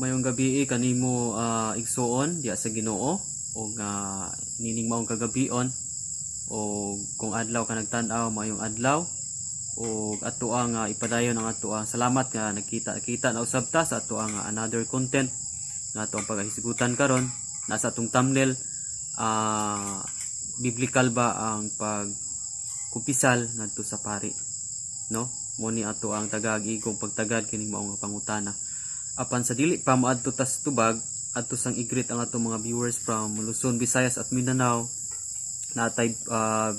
Maayong gabii kanimo, igsuon diha sa Ginoo ug nining maong kagabion o kung adlaw ka nagtan-aw, maayong adlaw ug ato ang ipadayon ang ato ang salamat nga nagkita-kita na usab ta sa ato ang another content nga ato ang pagahisgutan karon. Nasa atong thumbnail, biblical ba ang pagkumpisal ngadto sa pari, no? Mo ni ato ang tagag igong pagtagad kining maong nga pangutana. Apan sa dili pa moadto tas tubag adto sang i-greet ang atong mga viewers from Luzon, Visayas at Mindanao. Natay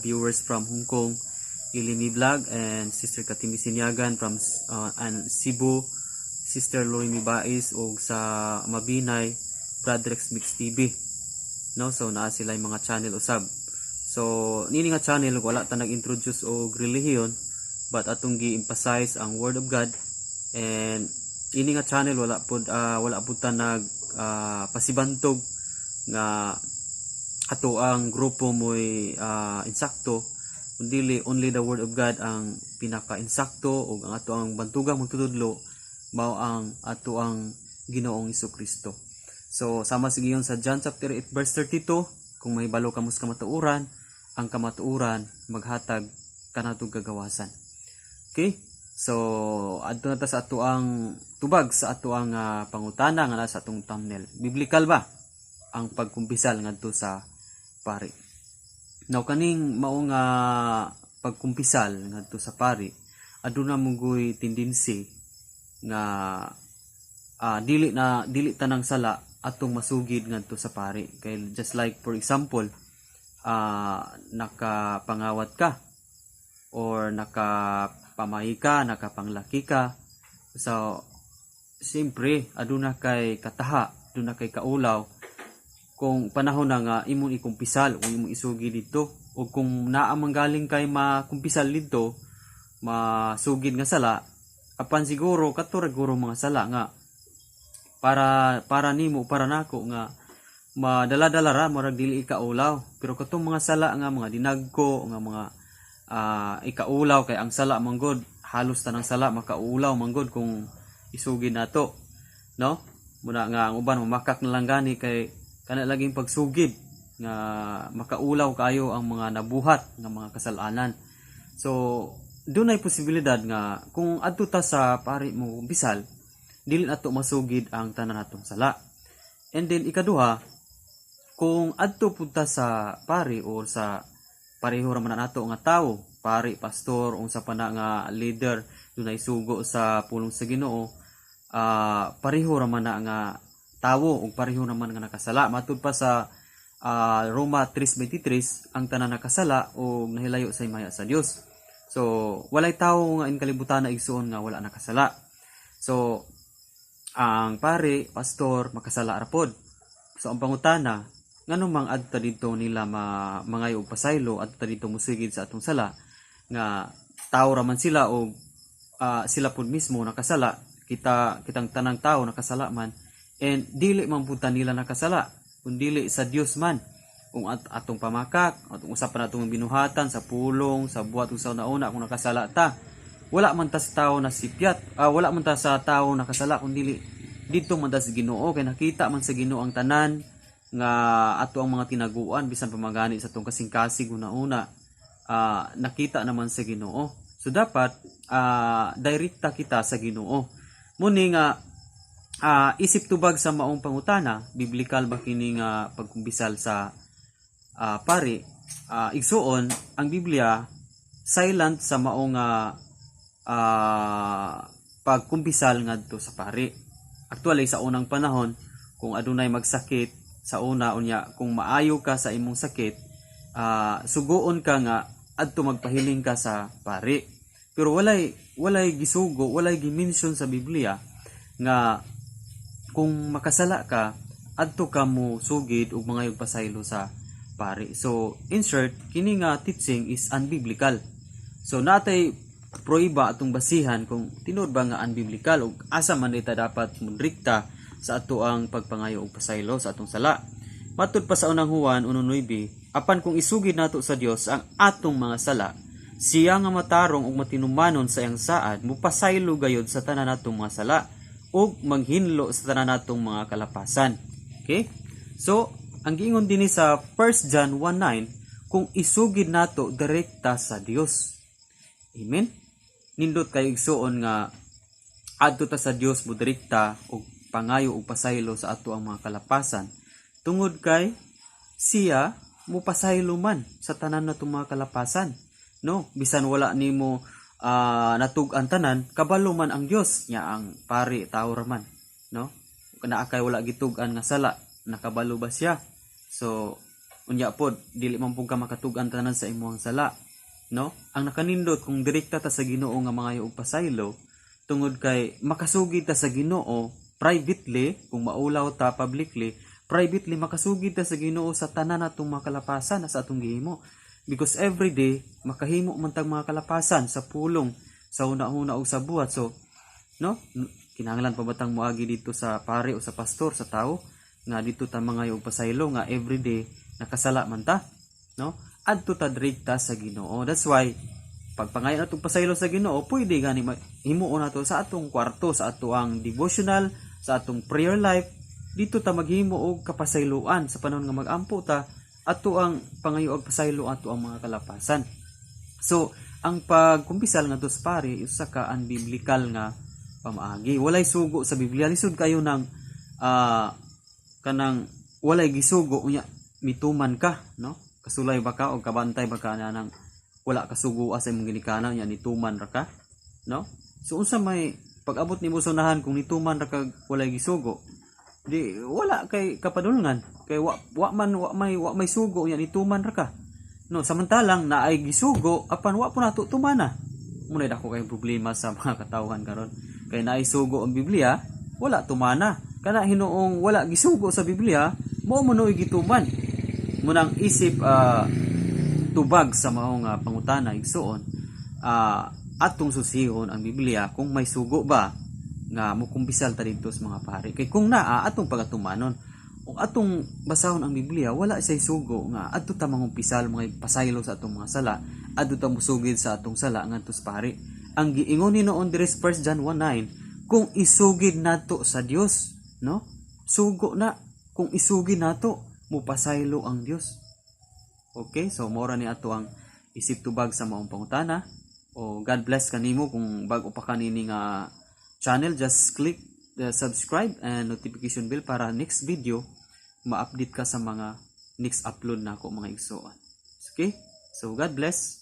viewers from Hong Kong, Ilimi Vlog and Sister Katimi Sinyagan from and Cebu, Sister Lorimi Bais, ug sa Mabinay, Brodrex Mix TV, no? So naa sila yung mga channel usab. So nini nga channel, wala ta nag-introduce og relihiyon, but atong gi-emphasize ang word of God. And ini nga channel, wala pud ta nag pasibantog nga ato ang grupo mo'y insakto. Kundili only the word of God ang pinaka-insakto ug ang ato ang bantugang magtutudlo mao ang ato ang Ginoong Kristo. So sama sige sa John chapter 8 verse 32, kung mahibalo kamo sa kamatuoran, ang kamatuoran maghatag kanatong kagawasan. Okay? So adto na ta sa ato ang tubag sa ato ang pangutana nga nasa atong thumbnail. Biblical ba ang pagkumpisal ngadto sa pari? Now, kaning mao nga pagkumpisal ngadto sa pari, aduna man goy tendency nga dili na dili tanang sala atong masugid ngadto sa pari. Kay just like, for example, nakapangawat ka or nakapamay ka, nakapanglaki ka. So siyempre aduna kay kataha, aduna kay kaulaw kung panahon na nga imong ikumpisal o imong isugi dito, o kung naa man galing kay makumpisal dito, masugid nga sala. Apan siguro kato ra guro mga sala nga para para nimo, para nako nga madala-dala ra, murag dili ikaulaw. Pero katong mga sala nga mga dinagko nga mga ikaulaw, kay ang sala man gud, halos tanang sala makaulaw man gud kung isugid nato, no? Muna nga ang uban mamakak na lang gani kay kana laging pagsugid nga makaulaw kayo ang mga nabuhat nga mga kasalanan. So dunay posibilidad nga kung adto ta sa pari mo bisal, dili nato masugid ang tanan natong sala. And then ikaduha, kung adto pud ta sa pari or sa pareho ra man nato nga tawo, pari, pastor, unsa pa na nga leader, dunay sugo sa pulong sa Ginoo, pareho ra man na nga tawo ug pareho naman nga nakasala. Matud pa sa Roma 3:23, ang tanan nakasala ug nahilayo sa himaya sa Dios. So walay tawo nga in kalibutan na, igsuon, nga wala nakasala. So ang pare, pastor, makasala ra pod. So ang pangutana, ngano mang adto didto nila mangayo og pasaylo, adto didto musugid sa atong sala nga tao ra man sila og sila pud mismo nakasala? Kita kitang tanang tao nakasala man, and dili man pud ta nila nakasala kun dili sa Dios man. Kung atong pamakak, atong usapan, atong binuhatan sa pulong, sa buhat ug sa una, kung nakasala ta, wala man ta sa tao na sipyat, wala man ta sa tao nakasala kun dili didto man ta sa Ginoo, kay nakita man sa Ginoo ang tanan nga ato ang mga tinaguan, bisan pa magani sa atong kasing-kasig una-una, nakita naman sa Ginoo. So dapat direkta kita sa Ginoo. Muni nga isip tubag sa maong pangutana, biblical ba kini nga pagkumpisal sa pari? Igsuon, ang Biblia silent sa maong pagkumpisal ngadto sa pari. Actually, sa unang panahon, kung adunay magsakit sa una, unya kung maayo ka sa imong sakit, sugoon ka nga adto magpahiling ka sa pari. Pero walay walay gisugo, walay gi-mention sa Biblia nga kung makasala ka, adto ka mo sugid ug mangayog pasaylo sa pari. So in short, kini nga teaching is unbiblical. So natay prueba atong basihan kung tinuod ba nga unbiblical ug asa man ita dapat mudrekta sa ato ang pagpangayo og pasaylo sa atong sala. Matud pa sa Unang Juan 1:9, apan kung isugid nato sa Dios ang atong mga sala, siya nga matarong ug matinumanon sa iyang saad, mupasaylo gayod sa tanan natong mga sala. ug manghinlo sa tanan natong mga kalapasan. Okay? So, ang giingon dinhi sa 1 John 1:9, kung isugid nato direkta sa Dios. Amen. Nindot kay, igsuon, nga adto ta sa Dios mo direkta og pangayo og pasaylo sa ato ang mga kalapasan tungod kay siya mupasaylo man sa tanan natong mga kalapasan, no? Bisan wala nimo natug-an tanan, kabalo man ang Dios nya. Ang pari, tao ra man, no? Naa kay wala gitug-an nga sala, nakabalo ba siya? So unya pod, dili man pud ka makatug-an tanan sa imong sala, no? Ang nakanindot kung direkta ta sa Ginoo nga mangayo og pasaylo tungod kay makasugid ta sa Ginoo privately. Kung maulaw ta publicly, privately makasugid ta sa Ginoo sa tanan natong mga kalapasan na sa atong gihimo because every day makahimo man tag mga kalapasan sa pulong, sa huna-huna ug sa buhat. So, no, kinahanglan pa ba tang moagi dito sa pare o sa pastor, sa tao, nga dito ta mangayo og pasaylo nga everyday nakasala man ta, no? Adto ta direkta sa Ginoo. That's why pagpangayo natong pasaylo sa Ginoo, pwede gani himuon nato sa atong kwarto, sa ato ang devotional, sa atong prayer life. Dito ta maghimo og kapasayloan sa panahon nga magampo ta, ato ang pangayo og pasaylo ato ang mga kalapasan. So ang pagkumpisal nga sa pare, usa ka unbiblical nga pamaagi. Walay sugo sa Biblia. Lisod kayo ng kanang walay gisugo unya mituman ka, no? Kasulay ba ka o kabantay ba ka na nang wala ka sugo sa imong ginikanan, nya nituman ra ka, no? So unsa may pag-abot nimo sa unahan kung nituman ra kag walay gisugo? Di wala kay kapadulngan kay wa man wa may sugo, nya nituman ra ka, no? Samantalang naay gisugo apan wa po nato tumana. Muna dako kay problema sa mga katawhan karon kay naay sugo ang Biblia, wala tumana. Kana hinuong wala gisugo sa Biblia, mao mo no'y gituman. Munang isip tubag sa maong pangutana, igsuon, atong susihon ang Biblia kung may sugo ba nga mukumpisal ta didto sa mga pari. Kay kung naa, atong pagatumanon. Kung atong basahon ang Biblia, wala say sugo nga adto ta mangumpisal, mga pasaylo sa atong mga sala, adto ta musugid sa atong sala ngadto sa pari. Ang giingon ni noon diri sa 1 John 1:9, kung isugid nato sa Dios, no? Sugo na kung isugid nato, mupasaylo ang Dios. Okay, so mora ni ato ang isip tubag sa maong pangutana. O God bless kanimo. Kung bago pa kanini nga channel, just click the subscribe and notification bell para next video ma-update ka sa mga next upload na ako, mga igsoon. Okay? So God bless.